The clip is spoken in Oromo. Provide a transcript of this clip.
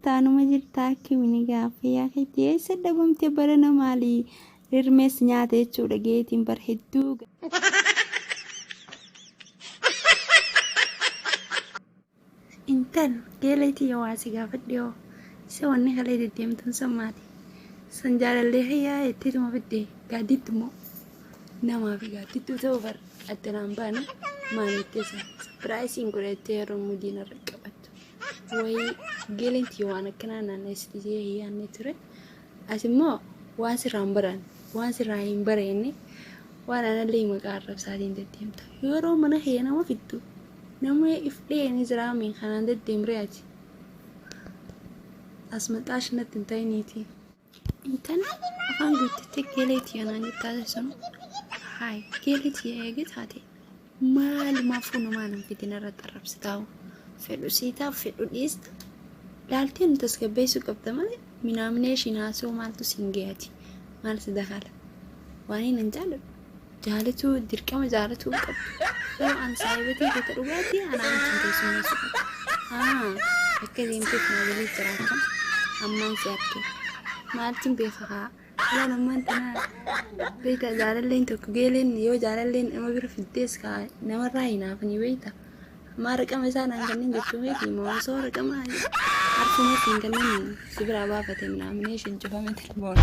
Jirtaa numa jirtaa akkami gaaffii yaa keetti eessa dhabamte barana maali rirmees nyaata jechuudha geetiin bar hedduu. Intal geeleetii yoo waa si gaafadhe hoo isa wanni kalee deddeemtuun san maali? San jaalallee kiyyaa jetteetuma fidde gaaddittu immoo namaa fi gaaddittuu ta'uu bar adda naan baane maal jettee san sapiraayisiin godha jettee yeroo mudiin irra qabattu. Wayii geeleen tiyya waan akkanaa naanneessiti jee hin yaadne ture. As immoo waan sirraa hin baran waan sirraa hin bareenne waan anallee maqaa arrabsaatiin deddeemta. Yeroo mana kee nama fiddu nama if dhiyee ni jiraami kanaan deddeemree ati. As maxaash natti hin ta'iniiti. Intala afaan guuttattee geelee tiyya naan jettaa sun haay geelee tiyya eegee taate maalumaafuu namaa nan fidin irratti arrabsitaa'u fedhu siitaa fedhu dhiista laaltee nu tasgabbeessuu qabda malee minaaminee ishiin haasoo maaltu siin ga'ati maal si dakala waan hin jaaladhu jaalatuu dirqama jaalatuu qabdu yoo an saahibatii keessa dhugaatii anaa wajjin keessummeessuu qabda haa akka deemteef naa galee jira akkam ammaan si arge maaltiin beeka haa Waan ammaan tana beekta jaalalleen tokko geeleen yoo jaalalleen nama bira fiddees kaa namarraa hin hafanii beekta. Ammaa raqama isaa naan kanneen jechuu keeti moo osoo raqama harkuma siin kanneen si biraa baafate minaaminee ishiin cufame tilmoon.